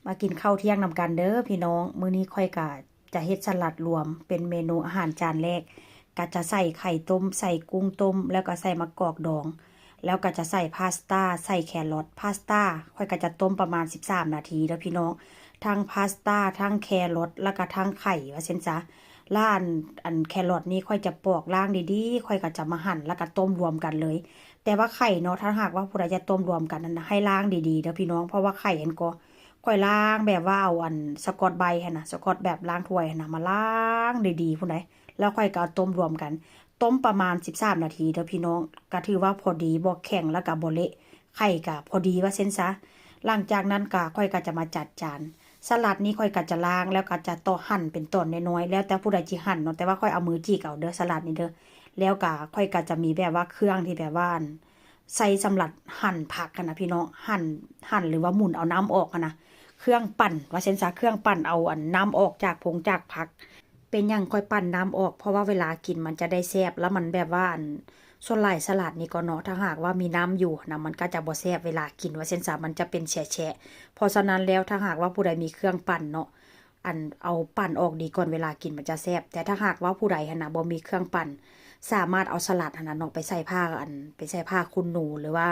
ມາກິນເຂົ້າທ່ຽງນຳກັນເດີພີ່ນ້ອງ. ມື້ນີ້ຂ້ອຍກະຈະເຮັດສະຫຼັດລວມເປັນເມນູອາຫານຈານແລກ ກະຈະໃສ່ໄຂ່ຕົ້ມ, ໃສ່ກຸ້ງຕົ້ມ, ແລ້ວກະໃສ່ໝາກກອກດອງ, ແລ້ວກະຈະໃສ່ພາສຕ້າ, ໃສ່ແຄຣອດ. ພາສຕ້າຂ້ອຍກະຈະຕົ້ມປະມານສິບສາມນາທີເດີພີ່ນ້ອງ, ທັງພາສຕ້າ, ທັງແຄຣອດ ແລ້ວກະທັງໄຂ່ວ່າຊັ້ນຊະ. ແລ້ວອັນ ອັນແຄຣອດນີ້ຂ້ອຍຈະປອກລ້າງດີໆ, ຂ້ອຍກະຈະມາຫັ່ນ ແລ້ວກະຕົ້ມລວມກັນເລີຍ. ແຕ່ວ່າໄຂ່ເນາະ ຖ້າຫາກວ່າຜູ້ໃດຈະຕົ້ມລວມກັນຫັ້ນນະ ໃຫ້ລ້າງດີໆເດີພີ່ນ້ອງ, ເພາະວ່າໄຂ່ຫັ້ນກໍ ຂ້ອຍລ້າງແບບວ່າເອົາອັນສະກອດໄບຫັ້ນນະ, ສະກອດແບບລ້າງຖ້ວຍຫັ້ນນະ ມາລ້າງດີໆພຸ້ນໃດ໋, ແລ້ວຂ້ອຍກໍເອົາຕົ້ມລວມກັນ, ຕົ້ມປະມານສິບສາມນາທີເດີພີ່ນ້ອງ, ກໍຖືວ່າພໍດີ, ບໍ່ແຂງ ແລ້ວກໍບໍ່ເລະ, ໄຂ່ກໍພໍດີວ່າຊັ້ນຊະ. ຫຼັງຈາກນັ້ນກໍ ຂ້ອຍກໍຈະມາຈັດຈານ. ສະຫຼັດນີ້ຂ້ອຍກໍຈະລ້າງ ແລ້ວກໍຈະຕອກ ຫັ່ນເປັນຕອນນ້ອຍໆ, ແລ້ວແຕ່ຜູ້ໃດຊິຫັ່ນເນາະ, ແຕ່ວ່າຂ້ອຍເອົາມືຈິກເອົາເດີ ສະຫຼັດນີ້ເດີ. ແລ້ວກໍຂ້ອຍກໍຈະມີແບບວ່າເຄື່ອງທີ່ແບບວ່າ ອັນ ໃສ່ສຳລັບຫັ່ນຜັກຫັ້ນນະພີ່ນ້ອງ, ຫັ່ນ ຫັ່ນ ຫຼືວ່າໝູນເອົານ້ຳອອກຫັ້ນນະ, ເຄື່ອງປັ່ນວ່າຊັ້ນຊະ, ເຄື່ອງປັ່ນເອົາອັນນ້ຳອອກຈາກພົງຈາກຜັກ. ເປັນຫຍັງຂ້ອຍປັ່ນນ້ຳອອກ? ເພາະວ່າເວລາກິນມັນຈະໄດ້ແຊບ, ແລ້ວມັນແບບວ່າ ອັນ ສ່ວນຫຼາຍສະຫຼັດນີ້ກໍເນາະ ຖ້າຫາກວ່າມີນ້ຳຢູ່ຫັ້ນນະ ມັນກໍຈະບໍ່ແຊບເວລາກິນວ່າຊັ້ນຊະ, ມັນຈະເປັນແຊະໆ. ເພາະສະນັ້ນແລ້ວ ຖ້າຫາກວ່າຜູ້ໃດມີເຄື່ອງປັ່ນເນາະ ອັນ ເອົາປັ່ນອອກດີກ່ອນ ເວລາກິນມັນຈະແຊບ. ແຕ່ຖ້າຫາກວ່າຜູ້ໃດຫັ້ນນະບໍ່ມີເຄື່ອງປັ່ນ ສາມາດເອົາສະຫຼັດຫັ້ນນະເນາະ ໄປໃສ່ຜ້າ ອັນ ໄປໃສ່ຜ້າຂຸນໜູ ຫຼືວ່າ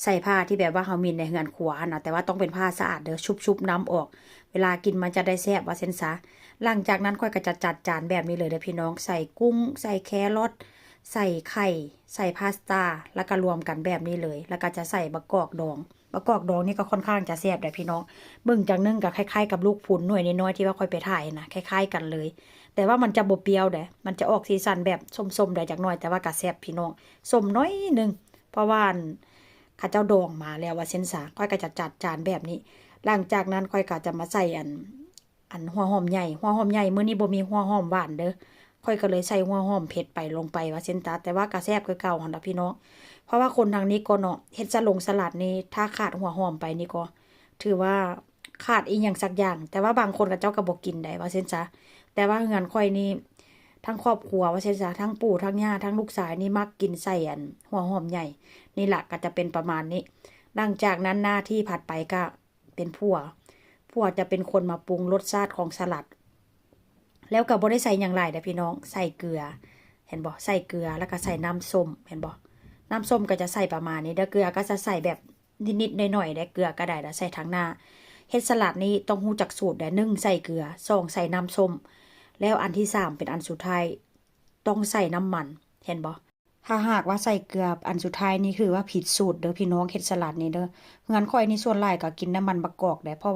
ໃສ່ຜ້າທີ່ແບບວ່າເຮົາມີໃນເຮືອນຄົວຫັ້ນນະ, ແຕ່ວ່າຕ້ອງເປັນຜ້າສະອາດເດີ, ຊຸບໆນ້ຳອອກ, ເວລາກິນມັນຈະໄດ້ແຊບວ່າຊັ້ນຊະ. ຫຼັງຈາກນັ້ນຂ້ອຍກໍຈະຈັດຈານແບບນີ້ເລີຍເດີພີ່ນ້ອງ, ໃສ່ກຸ້ງ, ໃສ່ແຄຣອດ, ໃສ່ໄຂ່, ໃສ່ພາສຕ້າ ແລ້ວກໍລວມກັນແບບນີ້ເລີຍ, ແລ້ວກໍຈະໃສ່ບັກກອກດອງ. ບັກກອກດອງນີ້ກໍຄ່ອນຂ້າງຈະແຊບເດ້ພີ່ນ້ອງ, ເບິ່ງຈັ່ງໜຶ່ງກໍຄ້າຍໆກັບລູກພຸນໜ່ວຍນ້ອຍໆທີ່ວ່າຂ້ອຍໄປຖ່າຍນະ, ຄ້າຍໆກັນເລີຍ. ແຕ່ວ່າມັນຈະບໍ່ປ່ຽວເດ້, ມັນຈະອອກສີສັນແບບສົ້ມໆໄດ້ຈັກໜ້ອຍ, ແຕ່ວ່າກໍແຊບພີ່ນ້ອງ, ສົ້ມໜ້ອຍໜຶ່ງ ເພາະວ່າ ອັນ ເຂົາເຈົ້າດອງມາແລ້ວວ່າຊັ້ນຊະ. ຂ້ອຍກໍຈະຈັດຈານແບບນີ້. ຫຼັງຈາກນັ້ນຂ້ອຍກໍຈະມາໃສ່ ອັນ ອັນຫົວຫອມໃຫຍ່, ຫົວຫອມໃຫຍ່ ມື້ນີ້ບໍ່ມີຫົວຫອມຫວານເດີ, ຂ້ອຍກໍເລີຍໃສ່ຫົວຫອມເຜັດໄປ ລົງໄປວ່າຊັ້ນຊະ, ແຕ່ວ່າກໍແຊບຄືເກົ່າຫັ້ນລະພີ່ນ້ອງ. ເພາະວ່າຄົນທາງນີ້ກໍເນາະ ເຮັດສະຫຼົງສະຫຼັດນີ້ ຖ້າຂາດຫົວຫອມໄປນີ້ກໍຖືວ່າຂາດອີ່ຫຍັງສັກຢ່າງ, ແຕ່ວ່າບາງຄົນເຂົາເຈົ້າກໍບໍ່ກິນໃດ໋ວ່າຊັ້ນຊະ. ແຕ່ວ່າເຮືອນຂ້ອຍນີ້ ທັງຄອບຄົວວ່າຊັ້ນຊະ, ທັງປູ່ທັງຍ່າ ທັງລູກຊາຍນີ້ມັກກິນໃສ່ ອັນ ຫົວຫອມໃຫຍ່. ນີ້ລະ ກໍຈະເປັນປະມານນີ້. ຫຼັງຈາກນັ້ນໜ້າທີ່ຖັດໄປກໍ ເປັນຂົ້ວ, ຂົ້ວຈະເປັນຄົນມາປຸງລົດຊາດຂອງສະຫຼັດ. ແລ້ວກໍບໍ່ໄດ້ໃສ່ຫຍັງຫຼາຍເດ້ພີ່ນ້ອງ, ໃສ່ເກືອ ເຫັນບໍ່? ໃສ່ເກືອ ແລ້ວກໍໃສ່ນ້ຳສົ້ມ ເຫັນບໍ່? ນ້ຳສົ້ມກໍຈະໃສ່ປະມານນີ້ເດີ, ເກືອກໍຈະໃສ່ແບບນິດໆໜ້ອຍໆເດ້, ເກືອກໍໄດ້ລະໃສ່ທາງໜ້າ. ເຮັດສະຫຼັດນີ້ຕ້ອງຮູ້ຈັກສູດເດ້, ໜຶ່ງ ໃສ່ເກືອ, ສອງ ໃສ່ນ້ຳສົ້ມ, ແລ້ວອັນທີສາມເປັນອັນສຸດທ້າຍ ຕ້ອງໃສ່ນ້ຳມັນ, ເຫັນບໍ່? ຖ້າຫາກວ່າໃສ່ເກືອອັນສຸດທ້າຍນີ້ ຄືວ່າຜິດສູດເດີພີ່ນ້ອງ, ເຮັດສະຫຼັດນີ້ເດີ. ເຮືອນຂ້ອຍນີ້ສ່ວນຫຼາຍກໍກິນນ້ຳມັນບັກກອກເດ້, ເພາະ